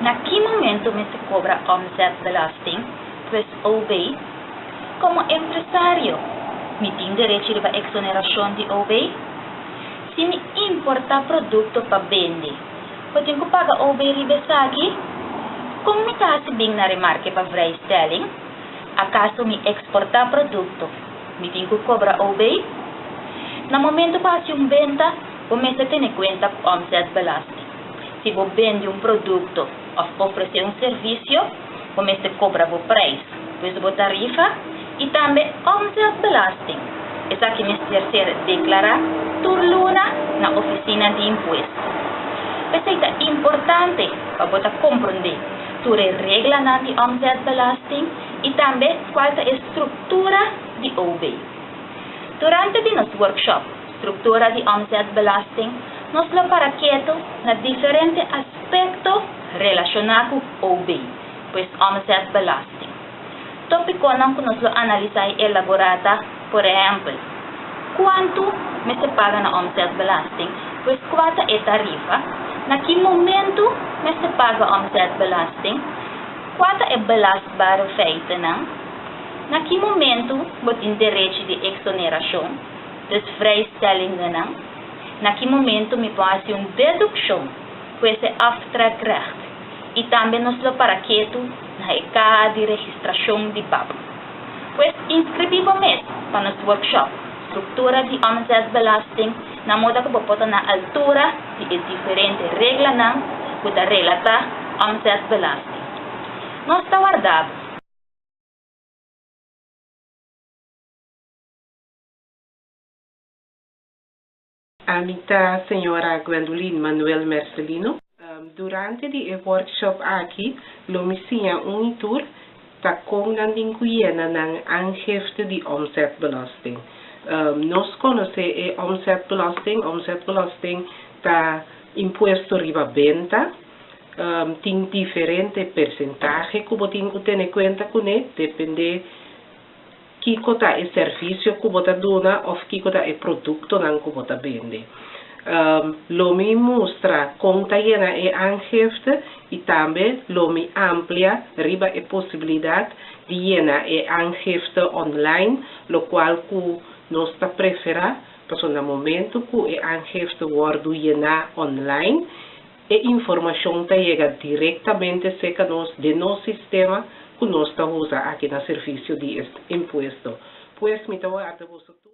Na ki momento mester kobra omzetbelasting, pues OB? Komo empresario, mi tin derechi riba eksonerashon di OB? Si mi importá produkto pa bende, bo tin ku paga OB riba esaki? Kon mi ta hasi bin na remarke pa vrijstelling? Akaso mi eksportá produkto, mi tin ku kobra OB? Na momento ku hasi un benta, bo mester tene kuenta ku omzetbelasting. Si bo bende un produkto òf ofresé un servisio, bo mester kobra bo preis, pues bo tarifa, i tambe omzetbelasting. Esaki mester ser deklará tur luna na ofisina di impuesto. P'esei ta importante pa bo ta komprondé tur e reglanan di omzetbelasting i tambe kual ta e struktura di OB. Durante di nos workshop Struktura di Omzetbelasting nos lo para ketu na diferente aspekto relashoná ku OB, pues omzetbelasting. Tópikonan ku nos lo analisá i elaborá ta, por ehèmpel, kuantu mester paga na omzetbelasting, pues kua ta e tarifa, na ki momentu mester paga omzetbelasting, kua ta e belastbare feitennan, na ki momentu bo tin derechi di eksonerashon, dus vrijstellingennan, na ki momentu mi por hasi un dedukshon, pues e aftrekrecht, i tambe nos lo para ketu na e kaha di registrashon di bab. Pues inskribí bo mes pa nos workshop Struktura di Omzetbelasting na moda ku bo por ta na altura di e diferente reglanan ku ta relatá omzetbelasting. Nos ta warda bo! Ami ta señora Gwendolyn Manuel Mercelino. Durante di e workshop aki lo mi siña un i tur ta kon nan tin ku yena nan aangifte di omzetbelasting. Nos konosé e omzetbelasting, omzetbelasting ta impuesto riba benta. Tin diferente persentahe ku bo tin ku tene kuenta kuné, dependé Kiko ta e servisio ku bo ta duna òf kiko ta e produktonan ku bo ta bende. Lo mi mustra kon ta yena e aangifte i tambe lo mi amplia riba e posibilidat di yena e aangifte online, lokual ku nos ta preferá pasobra na momentu ku e aangifte wòrdu yená online, E informashon ta yega direktamente serka nos den nos sistema ku nos ta usa aki na Servisio di Impuesto. Pues mi ta warda boso tur.